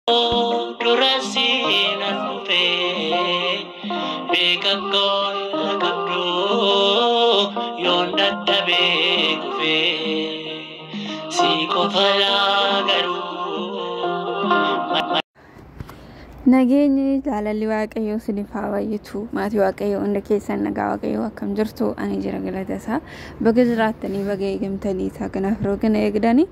Dura siin as dhufee beeka koo qabdu yoon dadhabee kufee si qofa laa garuu. Nageenyi jaalalli Waaqayyoo isiniif haa baay'atu. Maatii Waaqayyoo hunda keessan nagaa Waaqayyoo akkam jirtu? Ani jira galata isaa. Baga jiraattanii, baga eegamtanii, isaa kanaaf yeroo kana eegdanii.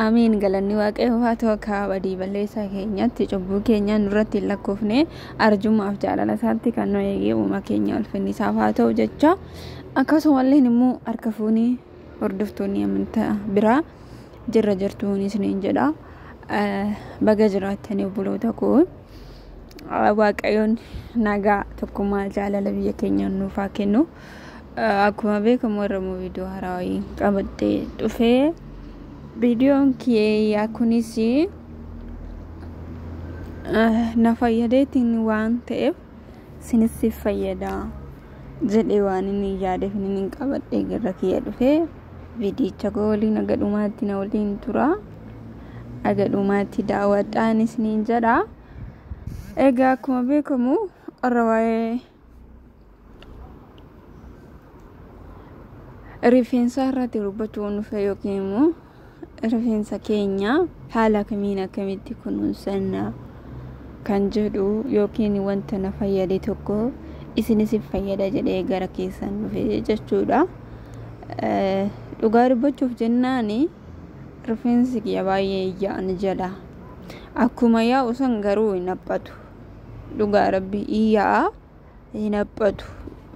Amiin, galanni Waaqayyoo haa ta'u. Akka badii balleessaa keenyatti cubbuu keenya nurratti hin lakkoofne, arjummaaf jaalala isaatti kan nu eegee uuma keenya ulfinni isaaf haa ta'u jecha. Akkasumallee immoo harka fuunii hordoftoonni amantaa biraa jirra jirtuun isiniin jedha. Baga jiraattanii obboloota koo. Waaqayyoon nagaa, tokkummaa, jaalala biyya keenya nuuf haa kennu. Akkuma beekamu warra immoo viidiyoo haaraa qabadhee dhufee, viidiyoon kiyyaa kunis na fayyadeetiin waan ta'eef isinis fayyada jedhee waan inni yaadeef inni qabadhee gara kiyya dhufee, viidiyicha koo waliin haga dhumaatti na waliin tura. Haga dhumaatti daawwadhaan isiniin jedha. Egaa akkuma beekamu warra waa'ee rifeensa irratti dubbachuun dhufe, yookiin immoo rifeensa keenya haala kamiin akkamitti kunuunsanna kan jedhu, yookiin wanta na fayyade tokko isinis fayyada jedhee gara keessan dhufe jechuudha. Dhugaa dubbachuuf jennaan rifeensi kiyya baay'ee yaa'an jala. Akkuma yaa'u san garuu hin haphatu. Dhugaa rabbi yaa'a, hin haphatu.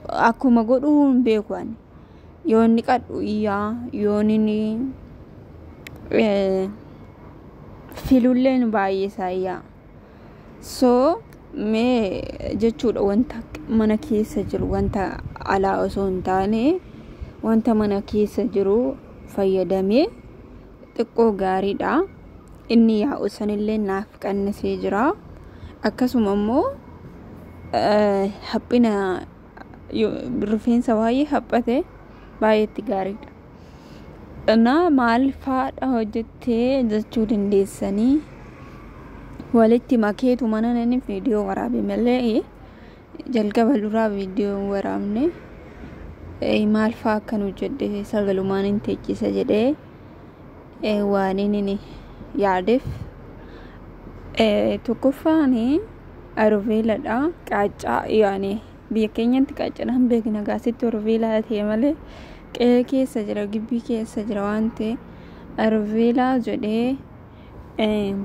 Akkuma godhuu hin beeku ani. Yoo inni qadhu yaa'a, yoo inni filulleen baay'ee isaa yaa'a. So mee jechuudha, wanta mana keessa jiru, wanta alaa osoo hin taane wanta mana keessa jiru fayyadamee xiqqoo gaariidha. Inni yaa'u sanillee naaf qannisee jira. Akkasuma immoo haphina rifeensa baay'ee haphate baay'eetti gaariidha. Na maal faadha hojjettee jechuu dandeessanii, walitti makeetu mana inni viidiyoo waraabe malee jalqaba duraa viidiyoo waraabne. Maal faa akkan hojjedhe sagalumaan hin teechisa jedhee waan inni yaadeef, tokkoffaan aloe qaaccaa, yaani biyya keenyatti qaaccaadhaan beekna, gaasitti aloe ta'e malee qe'ee keessa jira, gibbii keessa jira waan ta'e, aloe jedhee,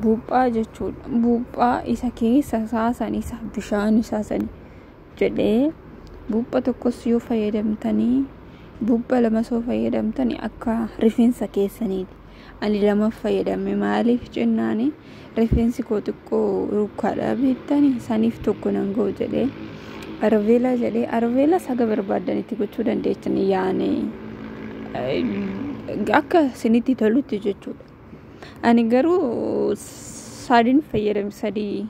buuphaa jechuudha. Buuphaa isa keessa isaa san, isa bishaan isaa san jedhee, buupha tokkos yoo fayyadamtanii, buupha lamas yoo fayyadamtanii akka rifeensa keessaniiti. Ani lama fayyadame, maaliif jennaani rifeensi koo xiqqoo rukkaadha beektanii, saniif tokko nan ga'u jedhee aloe jedhee. Aloe saga barbaaddanitti gochuu dandeessanii, yaani akka isinitti tolutti jechuudha. Ani garuu sadiin fayyadame, sadii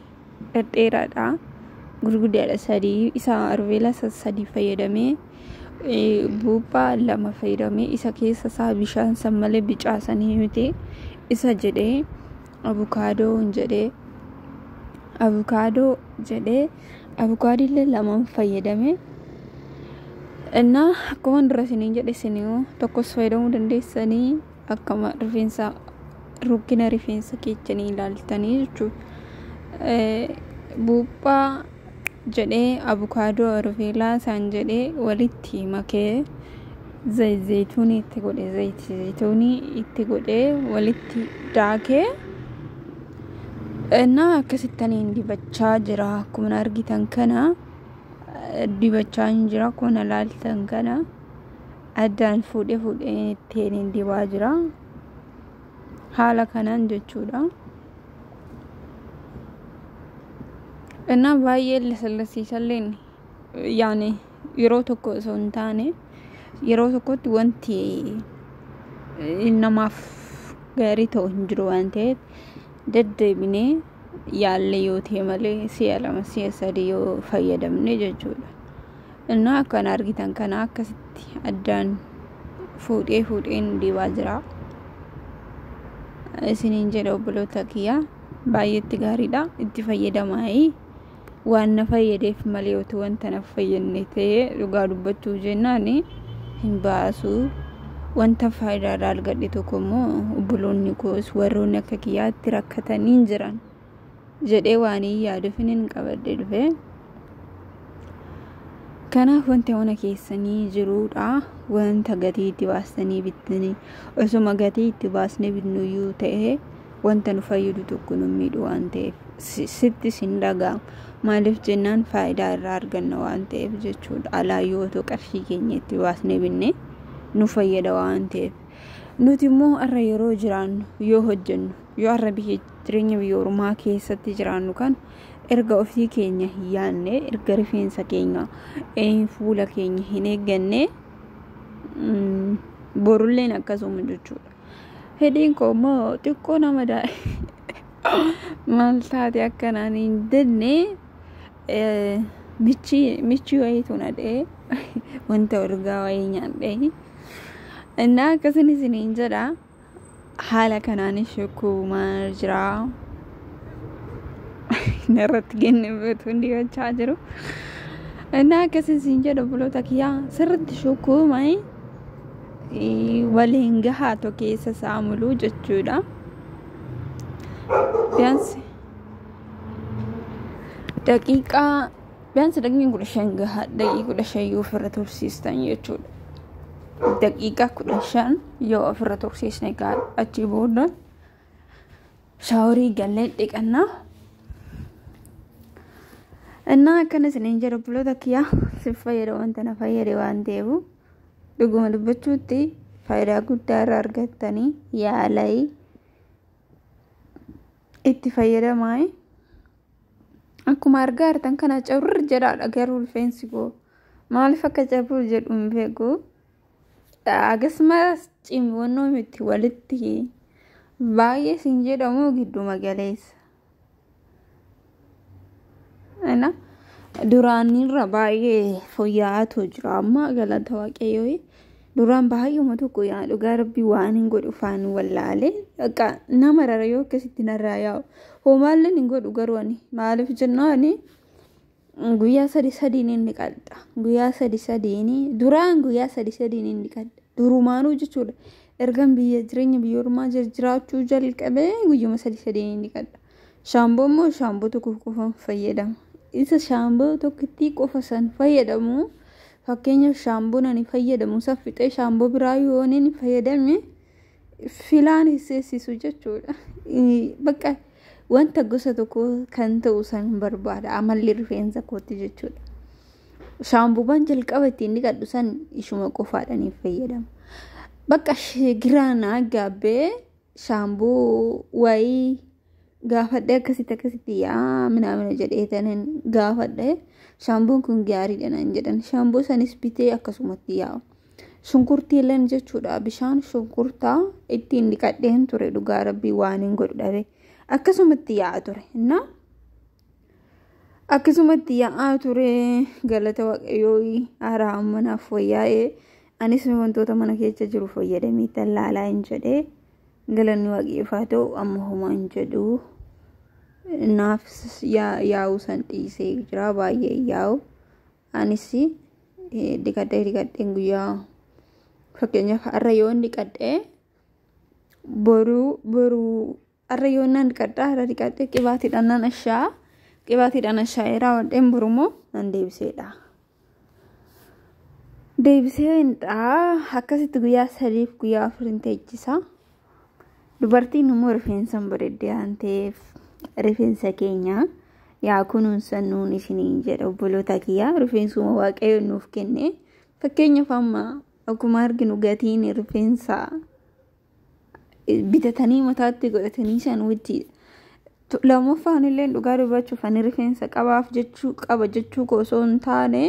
dhedheeraadha. Gurguddaadha sadii isa aloe sadii fayyadamee, buuphaa lama fayyadamee, isa keessa isaa bishaan san malee bicaa sanii miti, isa jedhee, abukaadoo jedhee, abukaadoo jedhee, abukaadillee lamaan fayyadame. እና akkuma dura isiniin jedhe, isinii tokkos fayyadamuu dandeessanii, akkama rifeensa rukkina rifeensa keessanii ilaaltanii jechuudha. Buuphaa jedhee, abukaadoo, aloe isaan jedhee walitti makee, zayituunii itti godhe, zayitii zayituunii itti godhee walitti daakee እና akkasittaniin dibachaa jira. Akkuma argitan kana dibachaa hin jira. Akkuma ilaaltan kana addaan fuudhee fuudhee ittiin dibaa jira haala kanaan jechuudha. እና baay'ee lasalasiisalleen, yaani yeroo tokko osoo hin taane yeroo tokkotti wanti namaaf gaarii ta'u hin jiru waan ta'eef, deddeebinee yaallee yoo ta'e malee si'a 2 si'a 3 yoo fayyadamne jechuudha. እና akkana argitan kana akkasitti addaan fuudhee fuudheen dibaa jira. Isiniin jedha obboloota kiyya. Baay'eetti gaariidha. Itti fayyadamaayii waan na fayyadeef malee otoo wanta na fayyadne ta'ee dhugaa dubbachuu jennaan hin baasu. Wanta faayidaa irraa argadhe tokko immoo obboloonni koos warroonni akka kiyyaatti rakkatanii hin jiran jedhee waan hin yaaduuf hin qabadhe dhufe. Kanaaf wanta mana keessanii jiruudha. Wanta gatii itti baastanii bittanii osuma gatii itti baasnee bitnuyyuu ta'ee wanta nu fayyadu tokko nu miidhu waan ta'eef sitti sin dhaga'amu. Maaliif jennaan faayidaa irraa arganna waan ta'eef jechuudha. Alaa yoo otoo qarshii keenya itti baasnee binne nu fayyada waan ta'eef. Nuti immoo har'a yeroo jiraannu yoo hojjennu yoo har'a biyya jireenya biyya ormaa keessatti jiraannu kan erga ofii keenya hin yaadne, erga rifeensa keenya fuula keenya hin eegganne borulleen akkasuma jechuudha. Fedhiin koo immoo xiqqoo nama maal taate akkanaan hin jenne michii wayiitu na dha'ee wanta urgaa wayii nyaadhee innaa akkasin isiniin jedha. Haala kanaanis shukkuumaa jira. Narratti kennamee dibachaa jiru. Innaa akkasin isin jedha obboloota kiyyaa sirriitti shukkuumai waliin gahaa tokko keessa saamuluu jechuudha. Biyaansi daqiiqaa 15 gahaa, daqiiqa 15 yoo ofirra tursiistan jechuudha. Daqiiqa 15 yoo ofirra tursiisne gahaa, achii booda shaaworii gallee dhiqannaa. Innaa akkana isiniin jedha obboloota kiyyaa si fayyada wanta na fayyade waan ta'eef dhuguma dubbachuutti faayidaa guddaa irraa argattanii yaalai itti fayyadamaa. Akkuma argaa jirtan kana carrur jedhaadha garuu rifeensi koo maaliif akka carrur jedhu hin beeku. Akkasumas cimwannoo miti walitti baay'ee siin jedhamu gidduma galeessa. Duraanirra baay'ee fooyya'aatu jira amma galata waaqayyoo. Duraan baay'uma tokko yaa dhugaa rabbii waan hin godhu faan wallaalee akka nama rara yoo akkasitti narraa yaa'u homaallee hin godhu garuu ani maaliif jennaan guyyaa sadi sadiin inni qalxa guyyaa sadi sadiin duraan guyyaa sadi sadiin inni qalxa durumaanuu jechuudha. Ergan biyya jireenya biyya ormaa jiraachuu jalqabee guyyuma sadi sadiin inni qalxa. Shaamboo immoo shaamboo tokko qofaan fayyadama. Isa shaamboo tokkittii qofa san fayyadamu. Fakkeenyaaf shaamboon ani fayyadamu saffixee shaamboo biraa yoo inni fayyadame filaan seessisu jechuudha. Bakka wanta gosa tokko kan ta'u san barbaada amalli rifeensa kootti jechuudha. Shaamboowwan jalqaba ittiin dhiqadhu san ishuma qofaadhaan fayyadama. Bakka giraanaa gaabbee shaamboo wayii gaafadhee akkasitti akkasitti yaa minaamina jedhee tanan gaafadhee shaamboon kun gaariidha naan jedhan. Shaamboo sanis bitee akkasumatti yaa'u. Shunkurtiileen jechuudha bishaan shunkurtaa ittiin dhiqadheen ture dhugaa rabbii waan hin godhu dhabe akkasumatti yaa'a ture. Innaa akkasumatti yaa'aa ture galata waaqayyoo haaraa manaaf fooyya'ee anis wantoota mana keessa jiru fayyadamee tallaalaa hin jedhee galanni waaqayyoof haa ta'u amma homaa hin jedhu. Naaf yaa'u san dhiisee jira baay'ee yaa'u. Anis dhiqadhee dhiqadheen guyyaa fakkeenyaaf har'a yoo dhiqadhee boruu har'a yoo nan dhiqadhaa har'a dhiqadhee qibaatiidhaan nan ashaa qibaatiidhaan ashaa'ee raawwadheen borummoo nan deebiseedha. Deebisee akkasitti guyyaa 3 fi guyyaa 4 hin teechisa. Dubartiin immoo rifeensa hin bareedde waan ta'eef rifeensa keenya yaa kunuunsannuun isiniin jedha obboloota kiyyaa rifeensuma waaqayyo nuuf kenne. Fakkeenyaaf amma akkuma arginu gatiin rifeensa bitatanii mataatti godhatanii san wajji lammaffaan illee dhugaa dubbachuuf ani rifeensa qabaaf jechuu qaba jechuu koo osoo hin taane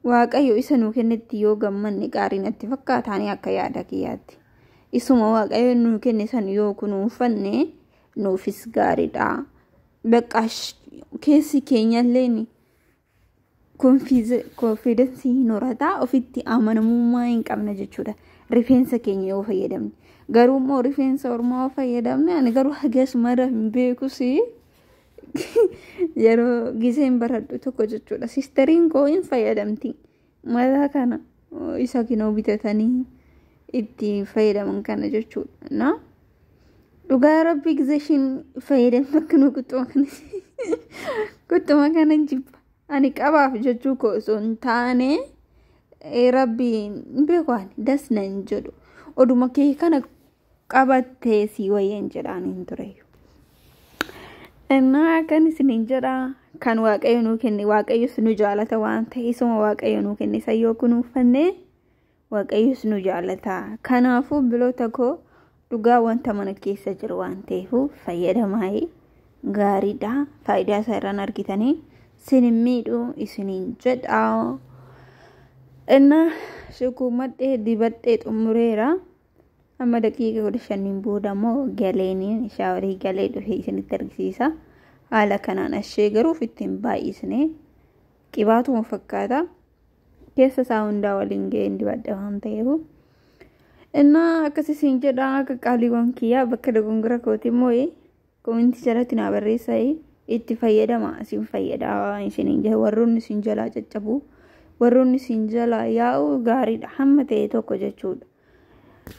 waaqayyo isa nuu kennetti yoo gammanne gaarii natti fakkaataanii akka yaada kiyyaatti. Isuma waaqayyo nuu kenne san yoo kunuunfanne nuufis gaariidha. Bakka keessi keenyallee konfiidensii hin horataa ofitti amanamummaa hin qabna jechuudha. Rifeensa keenya yoo fayyadamne Garuu immoo rifeensa ormaa fayyadamne ani garuu hagas mara hin beekus yeroo giseen baradhu tokko jechuudha. Sisteriin koo hin fayyadamti. Mataa kana isa kinoo bitatanii itti fayyadaman kana jechuudha. Na dhugaa rabbi gisee ishiin fayyadamtu akkanuma quxxuma kana jibba. Ani qabaaf jechuu koo osoo hin taane rabbiin hin beeku ani das nan jedhu. Oduma kee kana qabattee si wayyeen jedhaan hin tureyyuu. Innaa kan isiniin jedha kan waaqayyo nuu kenne waaqayyos nu jaalata waan ta'e isuma waaqayyo nuu kenne isa yoo kunuunfanne waaqayyos nu jaalata. Kanaafuu biloota koo dhugaa wanta mana keessa jiru waan ta'eef fayyadamaa gaariidha. Faayidaa isaa irraan argitanii isin hin miidhu isiniin jedha. Innaa shukumadhee dibadhee xumureera. Amma daqiiqa 15 booda immoo galeeniin shaaworii galee dhufee isinitti argisiisa. Haala kanaan ashee garuu ofitti hin baay'isne qibaatuma fakkaata. Keessa isaa hundaa waliin ga'een dibadha waan ta'eef. Innaa akkas isin jedha akka qaaliiwwan kiyyaa bakka dogongora kooti immoo komintii jalatti naa barreessaa itti fayyadama isin fayyada isiniin jedha warroonni isin jalaa caccabu warroonni isin jalaa yaa'u gaariidha hamma ta'e tokko jechuudha.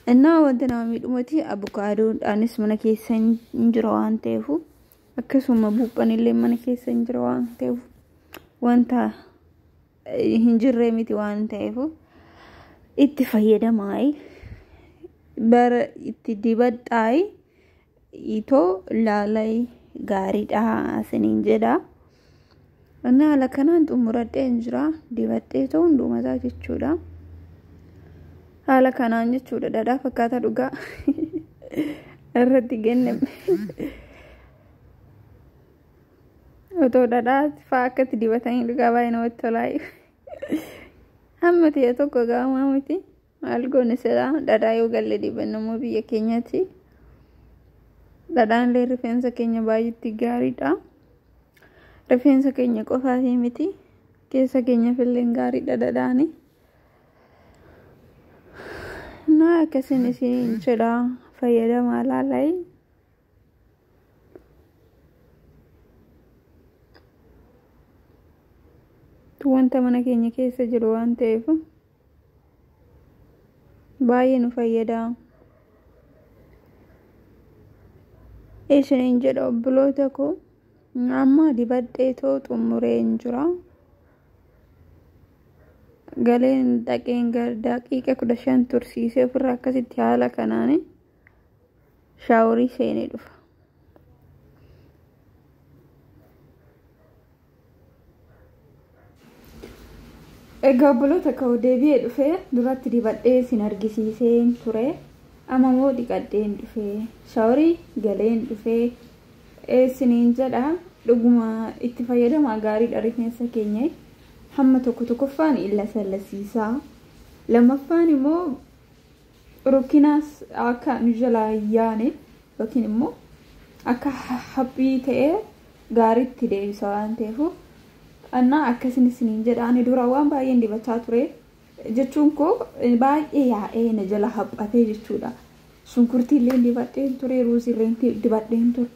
Innaa wanta nama miidhumati abukaadoodhaanis mana keessa hin jira waan ta'eef akkasuma buuphan illee mana keessa hin jira waan ta'eef wanta hin jirree miti waan ta'eef itti fayyadamaa bara itti dibadhaa itoo laalai gaariidha isiniin jedha. Innaa haala kanaan xumuradhee hin jira dibadhee ta'u hundumataa jechuudha. Haala kanaan jechuudha dhadhaa fakkaata dhugaa irratti kenname. Otoo dhadhaa fa'aa akkatti dibatanii dhugaa baay'ee namatti tolaayu. Hamma ta'e tokko gaamaa miti. Maal goone silaa dhadhaa yoo galle dibannu immoo biyya keenyatti. Dhadhaan illee rifeensa keenya baay'eetti gaariidha. Rifeensa keenya qofaafii miti. Keessa keenyaaf illee gaariidha dhadhaani. Naa akkasiin isin jedha fayyadamaa laalai. Wanta mana keenya keessa jiru waan ta'eef baay'ee nu fayyada. Isiniin jedha obboloota koo amma dibadhee too xumuree hin jira. Galeen dhaqeen daqiiqa 15 tursiisee ofirraa akkasitti haala kanaan shaaworii seenee dhufa. Egaa obboloota koo deebi'ee dhufee duratti dibadhee isin argisiiseen ture. Amma immoo dhiqadheen dhufee shaaworii galeen dhufee isiniin jedha dhuguma itti fayyadamaa gaariidha rifeensa keenya. Hamma tokko tokkoffaan illa sallasiisaa lammaffaan immoo rukkinaas akka nu jalaa yaane yookiin immoo akka haphii ta'ee gaariitti deebisa waan ta'eef annaa akkasin isiniin jedha. Ani dura waan baay'een dibachaa ture jechuun koo baay'ee yaa'ee na jala haphatee jechuudha. Shunkurtii illee dibadheen ture, ruuzii illee dibadheen ture.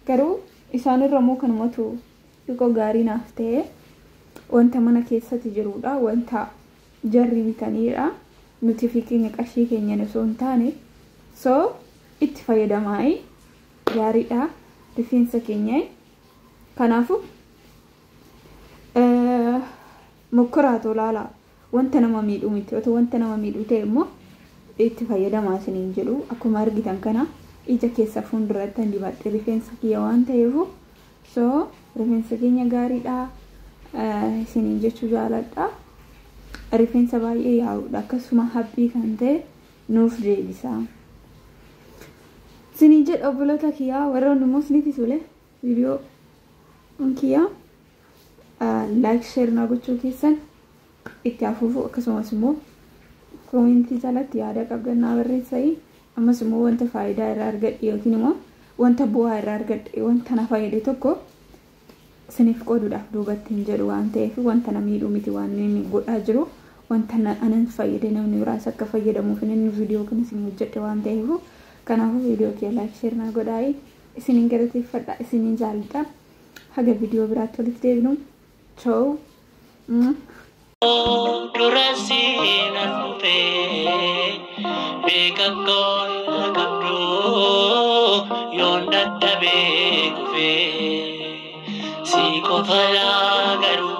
Garuu isaanirra immoo kanumatu xiqqoo gaarii naaf ta'e wanta mana keessatti jirudha, wanta jarri bitaniidha. Nuti fi keenya qarshii keenya osoo hin taane so itti fayyadamaa gaariidha rifeensa keenya. Kanaafuu mokkoraa tolaalaa wanta nama miidhu miti. Otoo wanta nama miidhu ta'e immoo itti fayyadamaa isiniin jedhu. Akkuma argitan kana ija keessa fuulduratti dibadhe rifeensa kiyya waan ta'eef so rifeensa keenya gaariidha isiniin jechuu jaaladha. Rifeensa baay'ee yaa'udha akkasuma haphii kan ta'e nuuf deebisa. Isiniin jedha obboloota kiyyaa warroonni immoo isinitti tole viidiyoo kiyyaa like share naa gochuu keessan itti hafuufu akkasumas immoo koomentii jalatti yaada qabdan naa barreessaa. Ammas immoo wanta faayidaa irraa argadhe yookiin immoo wanta bu'aa irraa argadhe wanta na fayyade tokko isiniif qooduudhaaf duubatti hin jedhu waan ta'eef wanta na miidhu miti waan inni godhaa jiru wanta anan fayyade namni biraas akka fayyadamuuf inni viidiyoo kana isin hojjedhe waan ta'eef Kanaafuu viidiyoo kee like share naa godhaayi. Isiniin galateeffadha, isiniin jaalladha. Haga viidiyoo biraatti walitti deebinu. Choo. Dura seenan dhufee beeka koo qabdu yoon dadhabee kufee si qofa laa garuu.